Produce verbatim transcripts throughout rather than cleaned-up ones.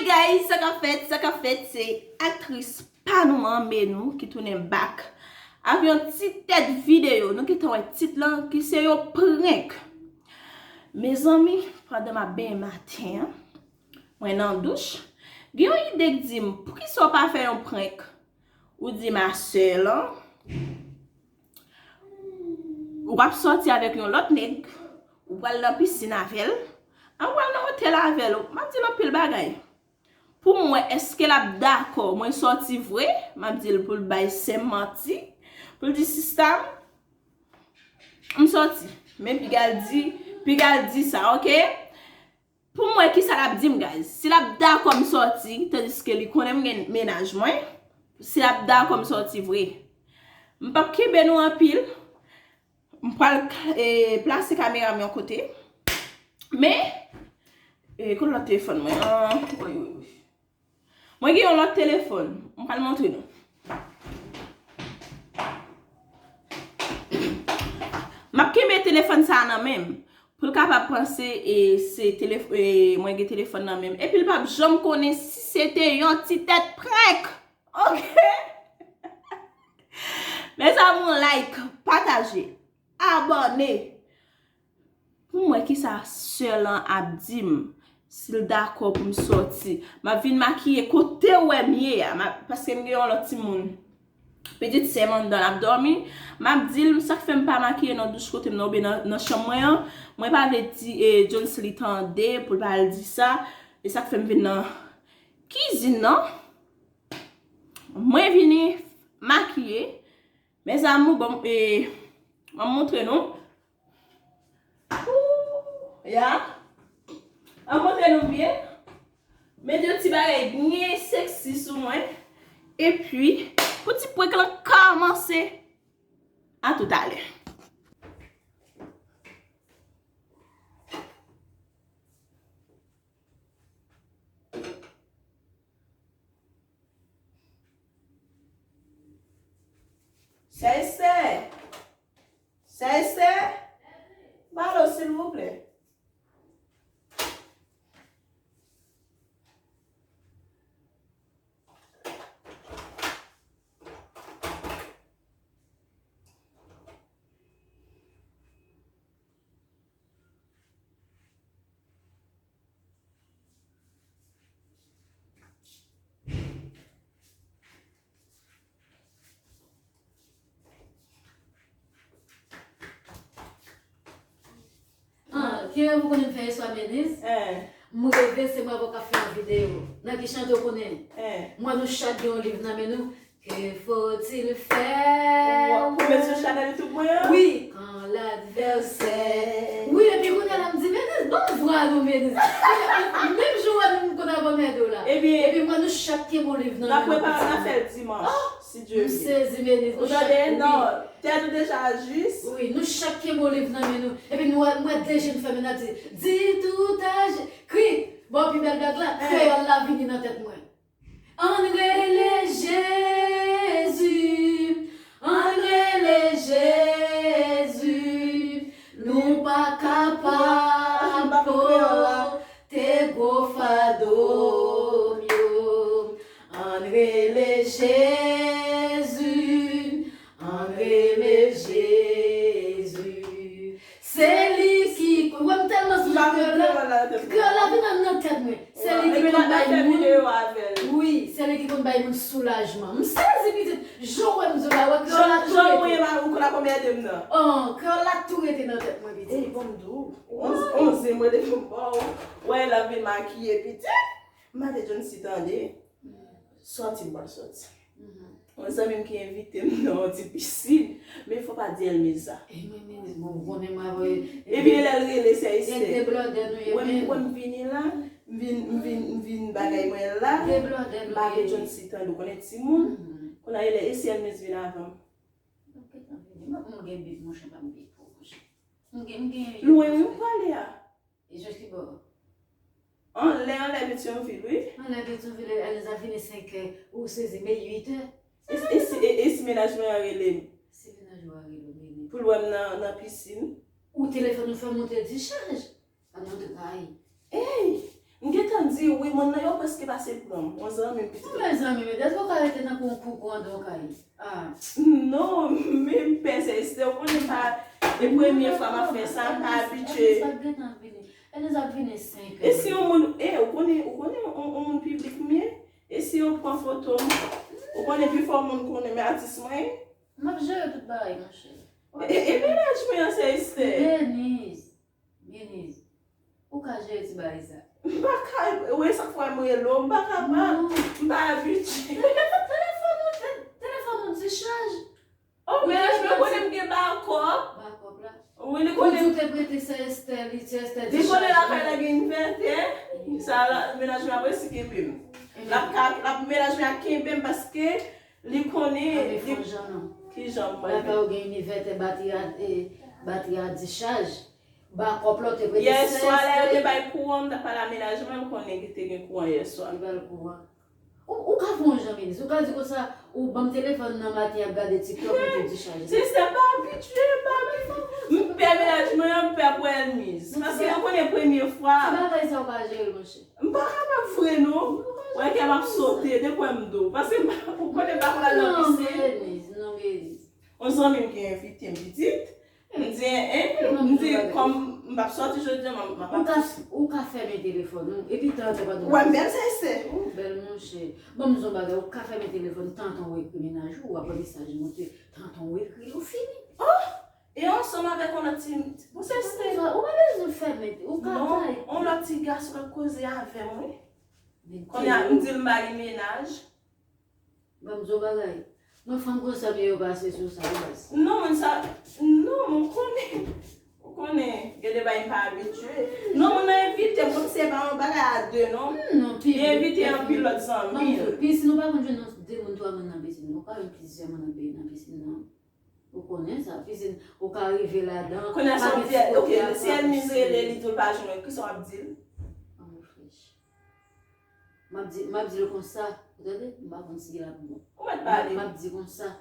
Guys, sa k ap fèt, sa k ap fèt, se aktris pa nou an, Menou, ki tounen back avèk yon ti tèt videyo. Nou gentan wè tit lan ki se yon prank. Mezanmi, pandan m ap benyen maten an, mwen nan douch, gen yon ide k di m, poukisa w pa fè yon prank? Ou di ma sè lan, w ap sòti avèk yon lòt nèg, ou pral nan pisin avè l, an pral nan otèl avè l, m ap di l anpil bagay. Pou m wè èske l ap dakò mwen sòti vre, m ap di l pou l bay sè m manti, pou l di sista m, m sòti. Men piga l di, piga l di sa, oke? Pou m wè kisa l ap di m, guys. Si l ap dakò m sòti, tandiske li konnen m gen mennaj mwen, si l ap dakò m sòti vre. M p ap kenbe nou anpil. M pral, e, plase kamera m yon kote. Men, e, kote lòt telefòn mwen an? Woy, woy, woy. Mwen gen yon lòt telefòn. M pral montre nou. M ap kenbe telefòn sa a nan men m pou l kapab panse, e, se telef-, e, mwen gen telefòn nan men m. Epi l p ap janm konnen si se te yon ti tèt prank. Oke? Mes amours, like, pataje, abòne. Pou m wè kisa sè lan ap di m, si l dakò pou m sòti. M ap vin makiye kote w wè m ye a, m ap, paske m gen yon lòt timoun. Pitit sè m anndan, l ap dòmi. M ap di l sa k fè m pa makiye nan douch kote m nan oubyen nan, nan chanm mwen an. Mwen pa vle di, e, Jones li tande pou l pa al di sa. E sa k fè m vin nan kizin nan. Mwen vini makiye. Mes amours, bon, e, m ap montre nou. Ooh, ya. An montre nou byen. Met yon ti bagay byen sexy sou mwen. Epi, pou ti prank lan kòmanse. A toutalè. Sè Estè! Sè Estè! Balo, silvouplè. Ah, kilè ou konnen m fè yèswa, Meniz? Eh. M reve se mwen avè w k ap fè yon videyo. Nan ki chante w konnen? Eh. Mwen, nou chak gen yon liv nan men nou. Que faut-il faire? Ou ap met sou chanèl YouTube mwen an? Oui, quand l'adversaire. Oui, epi kounye a la m di, Meniz, ban m vwa nou, Meniz. Menm jan w wè nou konn avè mèdo la. Ebyen, epi mwen, nou chak kenbe yon liv nan men nou. N ap prepare, n ap fè l dimanch, si Dye vle. M sezi, Meniz. Ou tande? Non, tèt ou deja jis. Oui, nou chak kenbe yon liv nan men nou. Epi nou wè, m wè de je n fèmen, n ap di, di tout à Jésus. Kri, bon, pi bèl blag la, kreyòl la vini nan tèt mwen. Ann rele Jezi, ann rele Jezi, nou pa kapab pote gwo fado m yo. Ann rele Jezi, ann rele Jezi. Se li ki, wè m tèlman sou kreyòl la, kreyòl la vin nan, nan tèt mwen. Se li ki konn bay moun, wi, se li ki konn bay moun soulajman. M sezi pitit, jan w wè m di w la, wè kreyòl la tou rete. Jan w wè m la, ou konn ap anmède m nan. Oh, kreyòl la tou rete nan tèt mwen, pitit. Ey, bon m di w, on, on zen mwen depi m ba w, wè l ap vin makiye pitit. M pa te Jones tande. Sòti m pral sòti. Yon zanmi m ki envite m nan yon ti pisin, men fò pa di Elmeza. E mwen, Meniz, bon, ou konnen mwen avè w. Epi lè l rele sè Estè. Wè m, wè m vini la, m vin, m vin, m vin bagay mwen la. M pa gen Jones tande, ou konnen timoun. Kounye a lè Estè Elmez vin avè m. M gen bif, monchè, m pa m bif pou monchè. M gen, m gen. Lwen wi m prale a. E jis ki bò? Anlè, anlè Petyonvil, wi. Anlè Petyonvil, Elmeza vini senkè, ou sezi, men uitè. E, e si, e, e si mennaj mwen an rele m? Si mennaj ou a rele w, men. Pou l wè m nan, nan pisin. Ou telefòn ou fè monte dichaj. Ann antre kay. Ey! M gentan di wi, Moun nan yo prèske pase pran m. Yon zanmi m pitit. Mezanmi, men deske w ka rete nan kou koukou andan w kay. Ah. Non, men m pè Sèlistè, ou konnen pa, e premye fwa m ap fè sa, m pa abitye. Elisa ap vini. Elisa ap vini senk. E si yon moun, e, ou konnen, ou konnen yon, yon moun piblik m ye? E si yo pran foto m, ou konnen pifò moun konnen men atis mwen ye? M ap jere tout bagay, monchè. E, e mennaj mwen an Sèlistè? Denise, Denise, ou ka jere ti bagay sa. M pa ka, ou wè sa k fè m rele w, m pa kapab, m pa abitye. Telefòn ou, te- telefòn ou dichaj. Oh, mennaj mwen konnen m gen bakòp. Bakòp la. Wi, li Ou di konnen. Ou te prete Sèlistè, li Sèlistè Li konnen lakay la gen envètè. Sa la, mennaj mwen ap resike kenbe m. L ap ka, l ap, mennaj mwen ap kenbe m paske li konnen. Ame fon jan non. Ki jan m Lakay ou gen inivètè batri a, e, batri a dichaj. Bakòp la ou te prete Yè swa lè yo te Sèlistè. Bay kouran, m t ap pale a mennaj mwen, m konnen ki te gen kouran yè swa. Li ba l kouran. Ou, ou ka fè yon jan, Denise. Ou ka di konsa, ou ban m telefòn nan maten ap gade TikTok, ou te dichaje. Sèlistè, m pa abitye, m pa abitye. M pè mennaj mwen an, m pè pou Elmiz. Paske yo konnen premye fwa. Ti bagay sa ou ka jere, monchè. M pa kapab vre non. Wè kè m ap sote, de kwè m do. Paske m pa, ou konnen m pa konn al nan Non, pisin. Denise, non, Denise. Yon zanmi m ki envite m pitit. M di, en, m di, kòm m p ap sòti jodi a, m ap, m ap. Ou ka, ou ka fèmen telefòn ou, epi tan an tan pandan. Wè, m bèl Sèlistè. Ou bèl, monchè. Ban m di w yon bagay, ou ka fèmen telefòn, tan an tan ou ekri mennaj ou, ou ap wè mesaj monte, tan an tan ou ekri l, ou fini. Oh! E ansanm avèk yon lòt ti, ti, bon, Sèlistè. Ou pa bezwen fèmen, ou ka Non, bay. Yon lòt ti gason k ap koze avè m, wi. Men Kounye a, m di l m pa gen mennaj. Ban m di w bagay. Mwen fanm konsa, men yo pase sou sa, baz. Non, moun sa, non, moun konnen. Ou konnen, gen de bagay m pa abitye. Non, moun nan envite m, kòm se pa yon bagay a de, non. Hmm, non, pi. Li envite anpil lòt zanmi l. Pisin, ou pa konn jwenn non de moun, twa moun nan pisin. Ou ka jwenn plizyè moun nan pi nan pisin, non. Ou konnen sa, pisin, ou ka rive ladan. Kounye a, sa w ap di, ok, si Elmiz rele, li di w l pa jwenn ou, kisa w ap di l? An reflechi. M ap di, m ap di l konsa, ou tande? M pa konn si l ap bon. Ou mèt pale. M ap di konsa,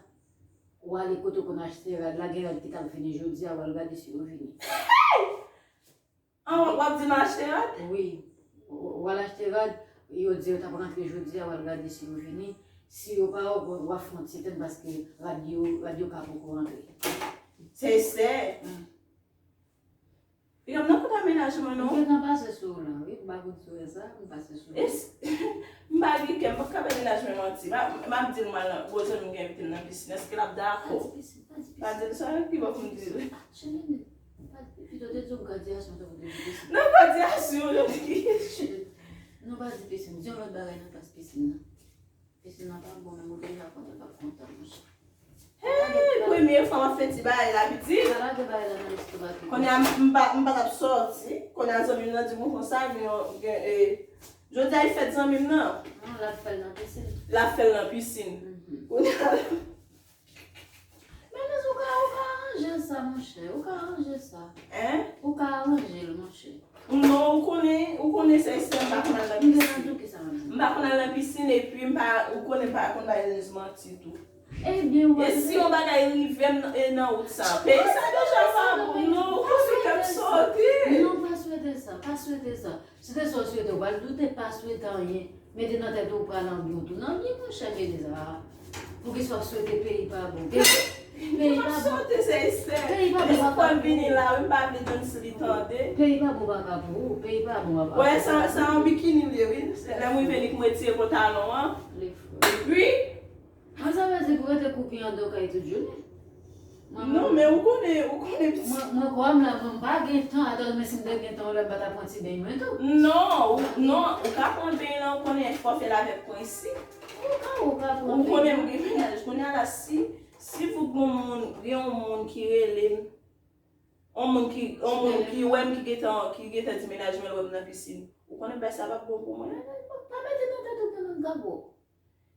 ou ale kote w konn achte rad la, gen rad ki t ap vini jodi a, w al gade si yo vini. An, w ap di m achte rad? Wi. W, w al achte rad, yo di yo t ap rantre jodi a, w al gade si yo vini. Si yo pa, w, w ap fè yon ti tann paske rad yo, rad yo ka poko rantre. Se sè. Hmm. Piga m nan kont amenajman non. M gentan pase sou ou la, wi, m pa konn si w wè sa, m pase sou ou. Es, m pa gen kè, m p ap ka bay amenajman manti. M ap, m ap di l mwen, gwo zanmi m gen envite m nan pisin. Èske l ap dakò? Pa di pisin, pa di pisin. Pa di l sa, ki bò pou m di l? Ah, Chelene, pa di, pito te di w gradiyasyon, tankou te di pisin. Nan gradiyasyon, yo di. Non, pa di pisin, di yon lòt bagay nan plas pisin nan. Pisin nan pa bon, men ou deja konnen l p ap kontan, monchè. Hey, premye fwa m ap fè ti bagay la, pitit. Pa lage bagay la nan lestomak li. Kounye a, m pa, m pa t ap sòti. Kounye a, zanmi m nan di m konsa, gen, gen, e, jodi a, e fèt zanmi m nan. Non, l ap fè l nan pisin. L ap fè l nan pisin. Mhm. Kounye a, Men, men, ou ka, ou ka aranje sa, monchè. Ou ka aranje sa. Hein? Ou ka aranje l, monchè. Non, ou konnen, ou konnen se, se m pa konn al nan M pisin. gentan di w kisa m ap di. M pa konn al nan pisin, epi m pa, ou konnen m pa konn bay Elmiz manti tou. Ebyen, ou pa E si yon bagay rive m nan, e nan wout sa, peyi sa deja pa bon. Non, ou konn si kè m sòti. Non, pa swete sa, pa swete sa. Si te sa w swete, w pral doute, pa swete anyen. Mete nan tèt ou, ou pral anbyen, ou tounen anbyen, monchè, Denise. Ah. Poukisa w ap swete peyi pa bon? Peyi, peyi pa bon. Sòti, se, se. Peyi pa bon, Espwa papa. M vini la, wi, m pa vle Jones li tande. Peyi pa bon, papa, pou ou. Peyi pa bon, papa. Wè, sa, sa yon bikini li ye, wi. Se lè m rive, li k mwen tire pantalon an. Li fou. Epi, Mwen, sa vle di pou rete koupi andan kay tout jounen. Mwen, non, men ou konnen, ou konnen pitit. Mwen, mwen, kòm la, mwen, m pa gen tan, atò, men si m te gen tan, lè m pa t ap pran ti beny mwen tou. Non, ou, non, ou ka pran beny lan, ou konnen, fò fè l avèk prensip. Ou ka, ou ka pran Ou konnen m gen mennaj, kounye a la, si, si pou gon moun, gen yon moun ki rele m, yon moun ki, yon moun ki wè m ki gentan, ki gentan di mennaj mwen l wè m nan pisin. Ou konnen bagay sa p ap bon pou mwen. Pa mete nan tèt ou ke moun ka bo.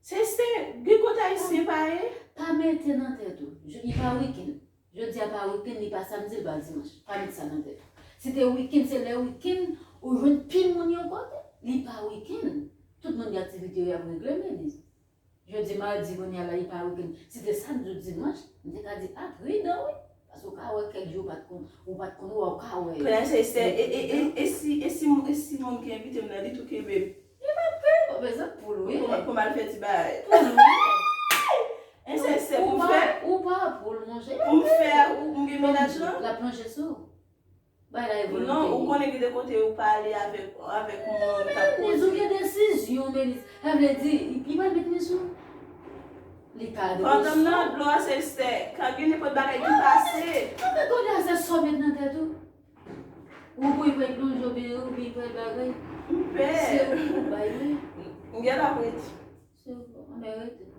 Se, se, gen kote ayisyen pa ye. Pa mete nan tèt ou. Li pa wikenn. Jodi a pa wikenn, li pa samdi, li pa dimanch. Pa met sa nan tèt ou. Si te wikenn, se lè wikenn, ou jwenn pil moun yon kote. Li pa wikenn. Tout moun gen aktivite yo y ap regle, men li. Jodi madi, kounye a la, li pa wikenn. Si te samdi ou dimanch, m te ka di, ah, pridan, wi. Paske ou ka wè kèk jou ou pa t konn, ou pa t konn wè, ou ka wè. Kounye a se, se, e, e, e, e si, e si, e si moun ki envite m nan, li tou kenbe m? M al fè ti bagay. Pou nou. E se se Ou pou pa, fè. Ou pa pou l, monchè. Pou m fè ou m gen mennaj lan. L ap plonje sou ou. Bay la evolonte. Non, ou konnen gen de kote ou pale avèk avèk moun k ap Menis, ou koze. Gen desizyon, Menis. Sa vle di, li pral met men sou ou. Li ka Pandan m depose. Nan dlo a se stè. Ka gen nenpòt bagay ki pase. Anben kounye a se sa w met nan tèt ou. Ou pou li pral plonje oubyen ou pou li pral bagay. M pè. Se ou pou bay wi. M gen la prete. Se ou pou. Anben rete.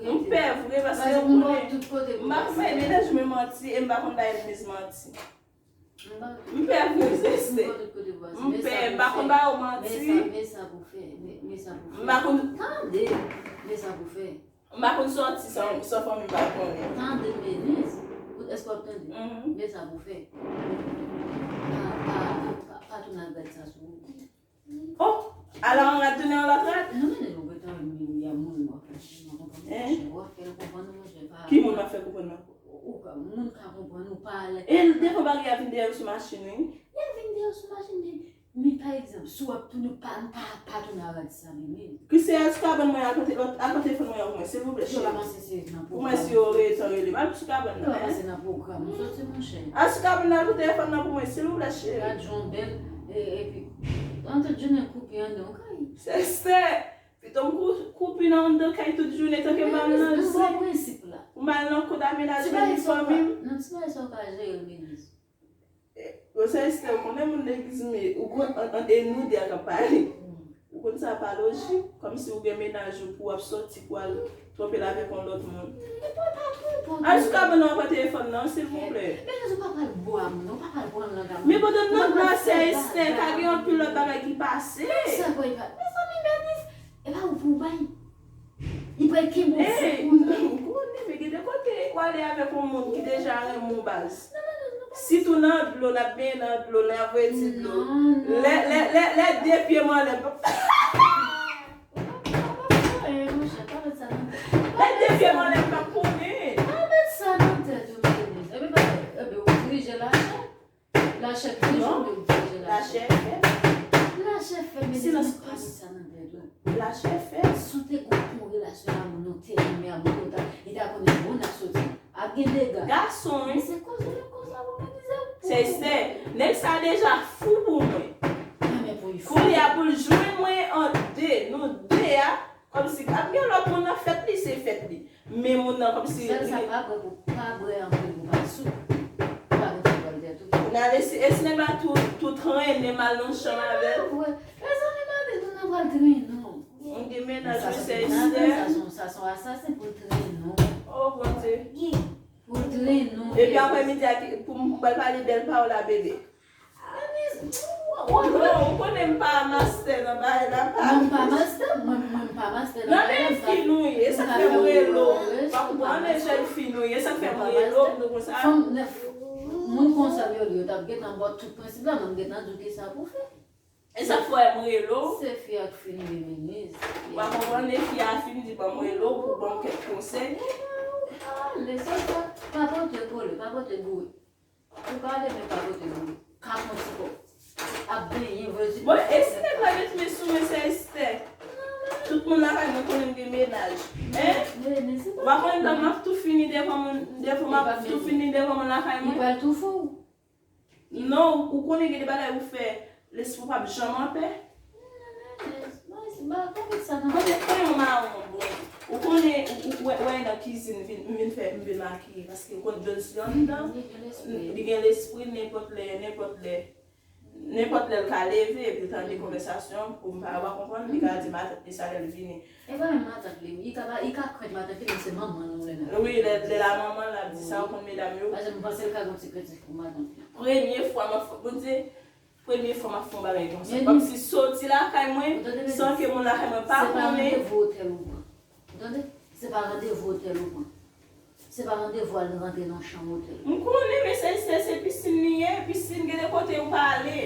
M pè vre paske Paske ou m ba konnen. Tout kote M pa konn bay mennaj mwen manti e m pa konn bay Menis manti. M pè vre se stè. M pè m pa konn ba yo manti. Men sa pou fè. Men sa pou fè. M pa konn Tande. Men sa pou fè. M pa konn sòti san san fanmi m pa konnen. Tande Menis. Èske w ap tande? Mhm. Men sa pou fè. Pa, pa, pa, pa tounen ak rad sa sou ou. Oh, ala yon rad tounen yon lòt rad. Non, men nou gentan yon milya moun w ap fè. W ap fè l konprann monchè pa. Ki moun m ap fè konprann nan? Ou ka, moun ka konprann ou pa alè. E defo bagay a vin dèyè sou machin wi. Li ap vin dèyè sou machin men. Men pa egzanp, si w ap tounen pa, pa, pa tounen a rad sa menm. Ki se èske w ka ban mwen al pran te- al pran telefòn mwen an pou mwen silvouplè Yo pa cheri. panse se nan Pou mwen pwogram. Si yo retan rele m al si w ka ban Yo pa mwen. Panse nan pwogram. Ou soti monchè. Al si w ka ban al pran telefòn nan pou mwen silvouplè cheri. Gad jan w bèl. E- Epi an tout jounen koupi anndan w kay. Sèstè, pito m kou- koupi nan anndan kay tout jounen tanke m pa al nan Menis, zen. Prensip la. Pou m al nan kont a mennaj Ti mwen bagay ni sa w pa, fanmi m. Nan ti bagay sa w pa jere Menis. Yo sèstè, ou konnen moun legliz m ye, ou konn an- an- e nou de a k ap pale. Ou konn sa pa lojik, kòmsi ou gen mennaj ou pou w ap sòti pou al twonpe l avèk yon lòt moun. Al si w ka ban nan w ap pran telefòn nan silvouplè. Menis ou pa pral bwa moun, ou pa pral pran lang a moun. Men pandan m nan dlo a sèstè, ka gen anpil lòt bagay ki pase. Sa kwè pa. Mezanmi Menis, e pa ou pou w bay. Li pral kenbe w Hey, fou. Ou konnen, men gen de kote ou ale avèk yon moun ki deja renmen w baz. Sitou nan dlo, n ap benyen nan dlo, nan vredi dlo. Non, non. Lè, lè, lè, lè de pye m anlè. Ou pa, ou pa fè anyen, monchè, pa met sa nan tèt. Lè de pye m anlè, m p ap konnen. Pa met sa nan tèt ou, Menis. Epi pa, epi ou dirije lachè. Lachè dirije ou dirije lachè. Lachè fè. Lachè fè, Menis, Silans. Pa met sa nan tèt ou. Lachè fè. Si w te gon bon relasyon a moun, ou te renmen a moun, ou ta, li ta konnen bon n ap soti. Ap gen dega. Gason, wi. Se koze, koze a pou Menis. Sèstè, nèg sa deja fou pou mwen. Mwen men pou li fou. Kounye a pou l jwenn mwen an de, nou de a, kòmsi ap gen lòt moun nan fèt li, se fèt li. Men moun nan kòmsi Sèl sa pa bwè pou, pa bwè anpil pou pa sou. Pa met anpil tèt ou. N ale si, e si nèg la tou, tou trennen m al nan chanm avè l. Bwè. Mezanmi, Menis, moun nan pral trennen w. M gen mennaj Sa mwen se se sa, Esther. Sa se, sa se yon asasen pou l trennen w. Oh, Bondye. Pou l trennen w. Epi aprè midi a, ki- pou m pral pale bèl pawòl a bebe. Menis, Oh, non, ou konnen m pa mastè nan bagay la, pa. Mwen pa mastè, mwen, mwen pa mastè nan Nan men fi nou ye, sa k fè m rele w. Pa konprann, men jèn fi nou ye, sa k fè m rele w, nou konsa. Fanm nèf, moun konsa yo, yo t ap gentan ba w tout prensip la, mwen m gentan di w ki sa pou fè. E sa k fè m rele w. Se fi ak fi nou ye, Menis. Ou pa konprann, e fi a fin di ban m rele w pou ban m kèk konsèy. Ale, sa, sa, pa pote kole, pa pote boure. Ou ka ale, men pa pote boure. Ka pran ti kòb. Ap benyen, vre di. Bon, e si nèg la met men sou mwen, se Esther. Tout moun lakay mwen konnen m gen mennaj. Hein? Menis, se Ou pa konnen tan m ap tou fini devan moun, devan m ap tou fini devan moun lakay Li mwen. Pral tou fou. Non, ou, ou konnen gen de bagay ou fè, lespri w p ap janm anpè. Menis, ba, pa met sa nan Kote fè yon mawon, bon. Ou konnen, ou, ou wè, wè nan kizin, vin, m vin fè, m vin makiye, paske ou konn Jones li anndan. Li gen lespri. Li gen lespri, nenpòt lè, nenpòt lè. Nenpòt lè l ka leve, epi l tande konvèsasyon, pou m pa, pa konprann, li ka di matant li sa lè l vini. E pa menm matant li, li ka, li ka krent matant li, men se manman l ou wè nan. Wi, lè, lè la manman l ap di sa, ou konn medam yo. Paske m panse l ka gon ti kritik pou matant li. Premye fwa m ap fè, Bondye, premye fwa m ap fè yon bagay konsa. Kòmsi soti lakay mwen, san ke moun lakay mwen pa konnen. Se pa randevou otèl ou pran. Ou tande? Se pa randevou otèl ou pran. Se pa randevou al rantre nan chanm otèl. M konnen, men se, se, se pisin li ye, pisin gen de kote ou pa ale.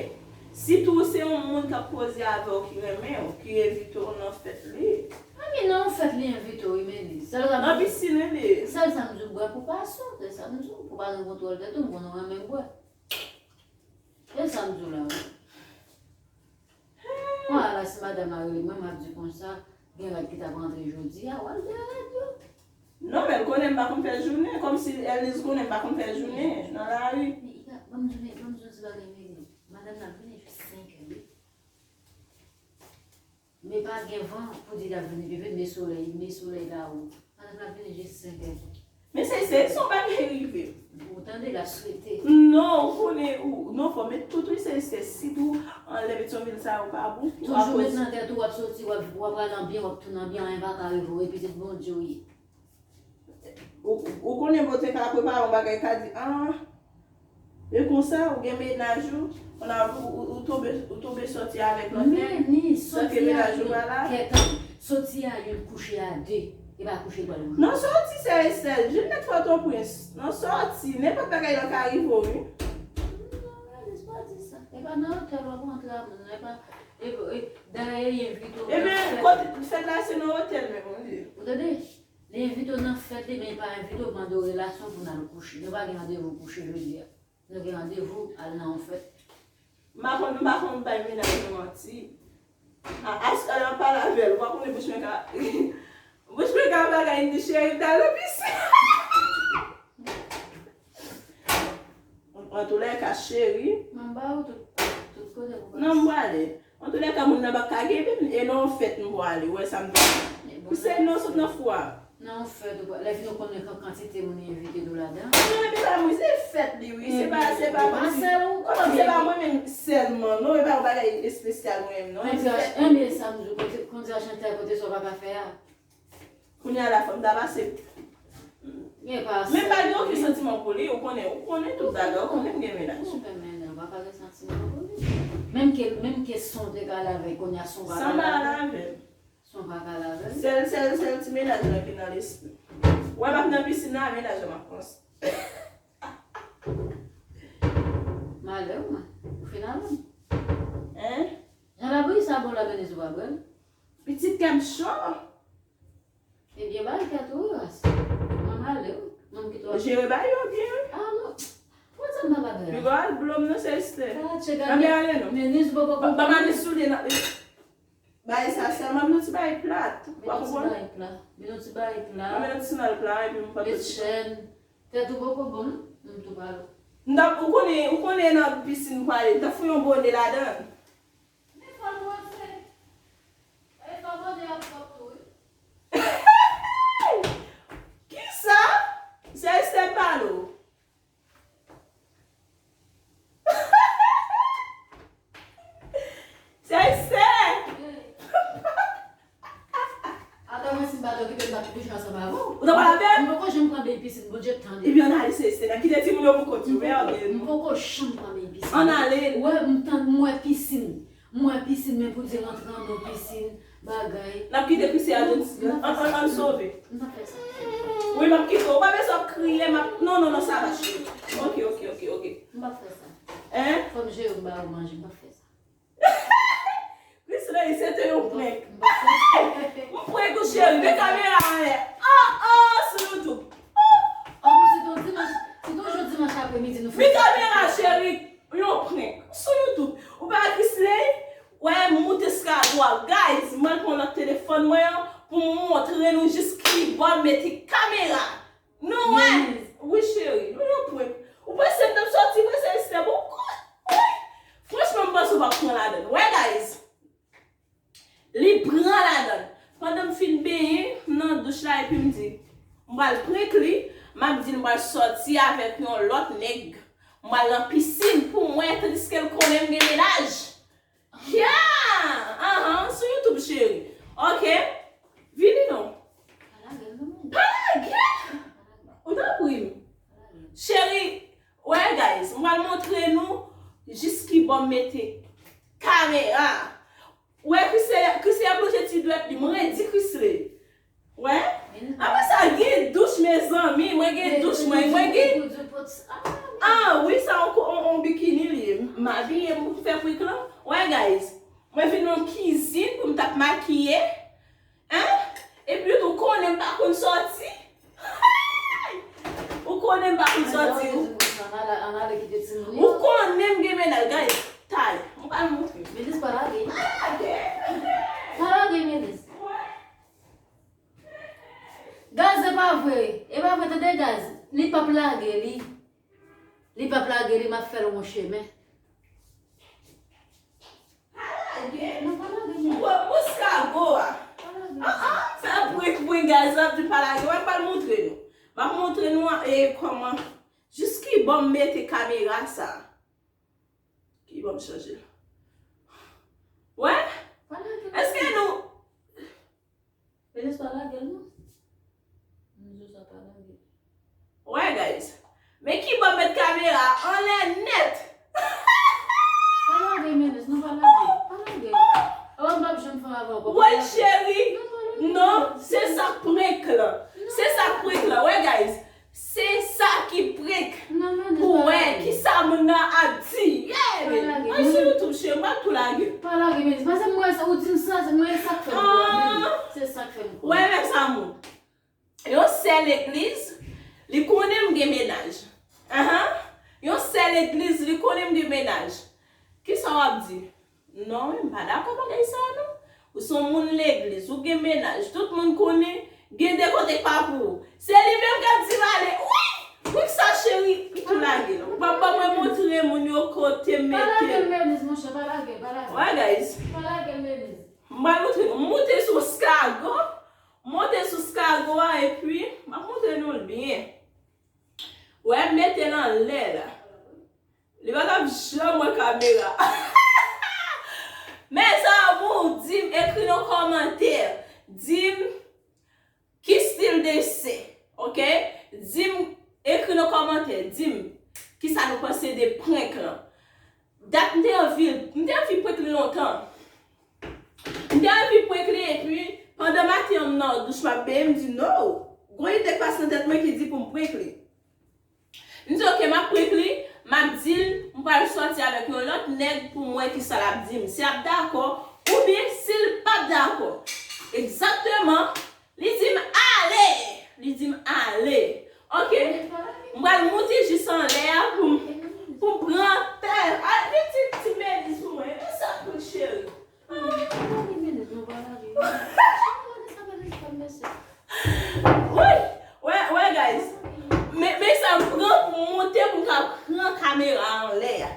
Sitou se yon moun k ap koze avè w ki renmen w, ki envite w nan fèt li. Ami nan yon fèt li envite w, wi, men li. Sèl sa m Nan pisin li ye. Sèl sa m di w bwè pou pa sou, se sa m di w, pou pa gen kontwòl tèt ou, m konnen w renmen bwè. E sa m di w la, wi. Bon, ala si madanm la rele mwen, m ap di konsa, Gen rad ki t ap rantre jodi a, w al dèyè rad yo. Non, men l konnen m pa konn fè jounen, kòmsi Elise konnen m pa konn fè jounen nan lari. Men, Ika, ban m di w, ban m di w ti bagay, Mimi. Madanm nan vini jis senk è, wi. Men pa gen van pou di l ap vini pi vit, men solèy, men solèy la, wi. Madanm nan vini jis senk è. Men se, se, se yon bagay rive. Ou tande, l ap swete. Non, ou konnen, ou, non, fò met tout, wi, se, se, sitou anlè Petyonvil sa yo pa bon. Toujou met nan tèt ou, w ap soti, w ap, w ap al anbyen, w ap tounen anbyen, anyen pa ka rive w, e pitit Bondye w ye. Ou, ou konnen bon te ka prepare yon bagay, ka di, ah, e konsa, ou gen mennaj ou, ou, ou, ou, ou tonbe, ou tonbe sòti avèk lòt nèg, tanke mennaj ou pa la. Sòti a youn kouche a de, e pa kouche bò l. Non, sòti se Estelle, Juliette Pòtoprens. Non, sòti, nenpòt bagay la ka rive w, wi. Non, Alice, pa di sa. E pa nan otèl w ap rantre a moun, e pa, e, e, dayè, y envite w. Ebyen, kote, fèt la se nan otèl menm, ou di. Ou tande? Li envite w nan fèt li, men li pa envite w mande w relasyon pou n al kouche. Nou pa gen randevou kouche jodi a. Nou gen randevou al nan yon fèt. M pa konn, m pa konn bay mennaj mwen manti. A, askè l ap pale avè l, ou pa konnen bouch mwen ka, bouch mwen ka bagay, li di, cheri, m t al nan pisin. Antoulèka, cheri. Mwen ba ou tout, tout kote pou pase. Non, m prale. Antoulèka, moun nan p ap ka kenbe m, e nan yon fèt m prale, ou wè sa m di. Chrisley, non, sot nan fou a. Nan yon fèt, ou pa, lè fini ou konnen kan-, kantite moun yo envite nou ladan. Non, epi pa mwen, se fèt li, wi. Se pa, se pa mwen. Se pa mwen menm sèlman, non, e pa yon bagay espesyal mwen menm, non. Kondisyon, enben, sa m di w, kote, kondisyon chante a, kote sa w pa ka fè a. Kounye a la, fò m ta pase. Men pa gen okenn santiman pou li, ou konnen, ou konnen tout bagay, ou konnen m gen mennaj. Ou fè mennaj, ou pa ka gen santiman pou li. Menm ke, menm ke son te ka lave, kounye a son pa ka lave. San m pa lave. Son pa ka lave. Sèl, sèl, sèl ti mennaj la ki nan lespri. Ou wè m ap nan pisin nan, mennaj la m ap panse. Malè w, mwen. Ou fin avè m. Hein? Jan labouyi sa bon la, Venise, ou pa bwè l? Pitit kè m cho. Ebyen, bay kèt ou ras. Mwen m ale wi. Mwen m kite w. Jere bay yo byen wi. Ah non. Mwen sa m pa bagay la. Piga al blom nan se Esther. Ah, tchè, gade. Anben ale non. Men Nice poko konprann. Ban m ale soulye nan. Bay sa sèlman, ban m yon ti bay plat. Ou pa konprann? Ban m yon ti bay plat. Ban m yon ti bay plat epi m pa. Met chèn. Tèt ou poko bon non. M tou pale. M t ap, ou konnen, ou konnen nan pisin m prale. M t ap fout yon bone ladan. Men fò l pwòp vre. E fò bone a pwòp tou wi. Kisa? Se Esther m pale w. Se Esther! Atò mwen si m pa t okipe m t ap kouche ansanm avè w. Ou t ap pale avè m? M poko janm pran beny pisin, Bondye tande. Ebyen ann ale se Esther, n ap kite timoun yo pou kont yo, merde. M poko janm pran beny pisin. Ann ale. Ou wè m tan, m wè pisin. M wè pisin, men pou di rantre anndan pisin, bagay. N ap kite Chrisley al nan pisin nan. Ann, ann, ann sove. M p ap fè sa. Wi, m ap kite w. Ou pa bezwen ap kriye, m ap, non, non, non, sa va cheri. Ok, ok, ok, ok. M p ap fè sa. Hein? Fò m jere m ba ou manje, m p ap fè sa. Chrisley, se te yon prank. M p ap fè sa. M prank ou cheri, men kamera anlè. Oh, oh, sou YouTube. Oh, oh. An plis, se te yon dimanch, se te yon jou dimanch apremidi, nou fè. Men kamera cheri. Yon prank sou YouTube. Ou pa wè Chrisley? Wè, m moute eskalye a. Guys, m al pran lòt telefòn mwen an pou m montre nou jis kibò m mete kamera. Nou wè? Wi, cheri. Nou yon prank. Ou panse m t ap sòti, panse Esther bon. Wi. Franchman, m panse w p ap pran ladan l. Wè, guys. Li pran ladan. Pandan m fin benyen, m nan douch la epi m di, m pral prank li, m ap di l m pral sòti avèk yon lòt nèg. M pral nan pisin pou mwen, tandiske l konnen m gen mennaj. Yeah! Anhan, sou YouTube, cheri. Ok. Vini non. Pa lage l. Ou tanpri m. Cheri, wè, guys, m pral montre nou jis kibò m mete kamera. Wè, Chrisley, Chrisley ap lonje ti dwèt li. Mwen redi Chrisley. Wè? Apre sa, gen douch, mezanmi. Mwen gen douch, mwen, mwen gen. Ah, wi, sa yon, yon, yon bikini li ye. M abiye pou fè prank lan. Wè, guys. Mwen vin nan kizin pou m t ap makiye. Hein? Epi ou konnen m pa konn sòti. Ou konnen m pa konn sòti. Ou konnen m gen mennaj, guys. Tay. Mwen pral montre. Melis pa lage. Pa lage. Pa lage, Melis. Wè. Guys, li p ap lage li. Li p ap lage li, m ap fè l yon chemen. Pa lage. Non, pa lage, men. Bon, bon, eskago a. Pa lage. Ah, ah, fè prank, prank, guys, l ap di pa lage. Wè, m pral montre nou. M ap montre nou, e, kòman. Jis ki bò m mete kamera sa. Ki bò m chanje. Wè? Pa lage. Èske nou Enes pa lage l non. Nizo sa pa lage. Wè, guys. Men ki bò m met kamera a anlè nèt. Pa lage, Menes, non, pa lage. Pa lage. Oh, m p ap janm fè avè w. Woy, cheri. Non, pa lage. Non, se sa k prank lan. Se sa k prank lan. Wè, guys. Se sa ki prank. Non, men pou wè kisa moun nan ap di. Yeah, men. Mwen sou YouTube, cheri, m ap tou lage. Pa lage, men. Paske mwen, ou di m sa, mwen, e sa k fè m kwè, men. Se sa k fè m kwè. Wè, mèt sa moun. Yon sè legliz, li konnen m gen mennaj. Ahan. Yon sè legliz, li konnen m gen mennaj. Kisa w ap di? Non, m pa dakò bagay sa a non. Ou se yon moun legliz, ou gen mennaj, tout moun konnen, gen de kote k pa pou ou. Se li menm k ap di m ale. Wi! Wi, sa cheri, m tou lage l. Ou p ap ban mwen montre moun yo kote m mete l. Pa lage l, Menis, monchè, pa lage, pa lage. Wè, guys. Pa lage l, Menis. M pral montre nou. M monte sou eskago. M monte sou eskago a, epi m ap montre nou l byen. Wè, m mete l anlè la. Li pa t ap janm wè kamera. Mezanmi, di m, ekri nan kòmantè. Di m ki stil desen, oke? Di m, ekri nan kòmantè. Di m kisa nou panse de prank lan. Dat m te anvi, m te anvi prank li lontan. M te anvi prank li, epi pandan maten an m nan douch m ap benyen, m di, no. Gon ide k pase nan tèt mwen ki di pou m prank li. M di, oke, m ap prank li, m ap di l m pral sòti avèk yon lòt nèg pou m wè kisa l ap di m, si l ap dakò, oubyen si l p ap dakò. Egzakteman, li di m ale! Li di m ale. Oke, m pral moute jis anlè a pou m, pou m pran tè. Al, li di ti Menis pou mwen. E sa pou cheri. Wi, wè, wè, guys. Men, men sa m pran pou m monte pou m ka pran kamera anlè a.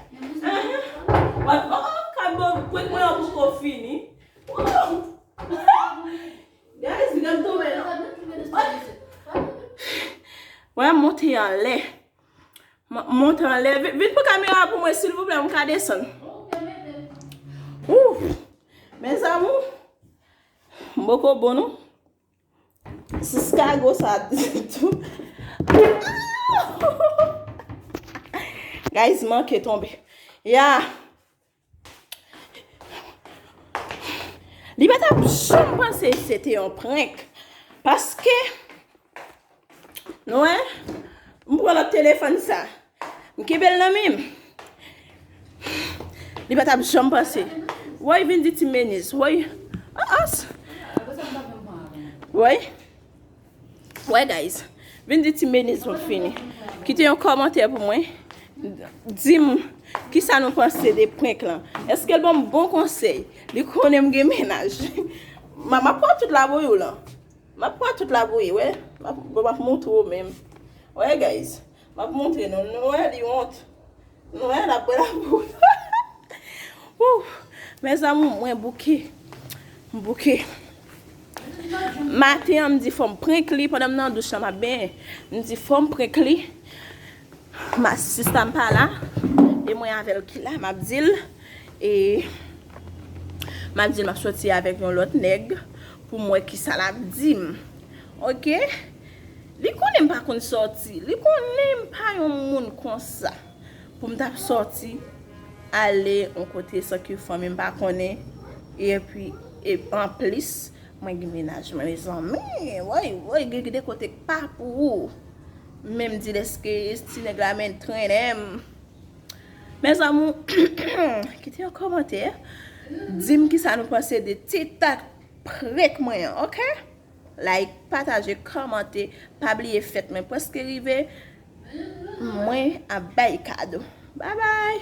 Ahan. Wè, oh, kado prank mwen an poko fini. Oh. Guys, li gad tonbe non. Wè, monte anlè. M ap monte anlè. Vin, vin pran kamera pou mwen, silvouplè, m ka desann. Ou, mezanmi, m poko bon, non. Sou eskago sa tou. Guys, manke tonbe. Ya. Li pa t ap janm panse se te yon prank. Paske, nou wè, m pran lòt telefòn sa. M kenbe l nan men m. Li pa t ap janm panse. Woy, vin di ti Menis. Woy. Ah, ah. Woy. Wè, guys, vin di ti Menis m fini. Kite yon kòmantè pou mwen. Di m kisa nou panse de prank lan. Èske l ban m bon konsèy? Li konnen m gen mennaj. M, m ap pran tout labouyi w lan. M ap pran tout labouyi, wè. M ap, bon, m ap montre w menm. Wè, guys, m ap montre nou. Nou wè, li wont. Nou wè, l ap bwè labouyi. Wouh! Mezanmi, mwen bouke. M bouke. Maten an, m di fò m prank li pandan m nan douch lan, m ap benyen. M di fò m prank li. Ma, sista m pa la. E mwen avè l ki la, m ap di l. E m ap di l m ap sòti avèk yon lòt nèg pou m wè kisa l ap di m. Oke? Li konnen m pa konn sòti. Li konnen m pa yon moun konsa. Pou m t ap sòti, ale yon kote san ke fanmi m pa konnen. Epi, e, anplis, mwen gen mennaj mwen, mezanmi. Woy, woy, gen, gen de kote k pa pou ou. Men m di l èske ti nèg la men trennen m. Mezanmi, kite yon kòmantè. Di m kisa nou panse de ti tak prank mwen an, oke? Like, pataje, kòmante. Pa bliye fèt mwen prèske rive. Mwen ap bay kado. Babay!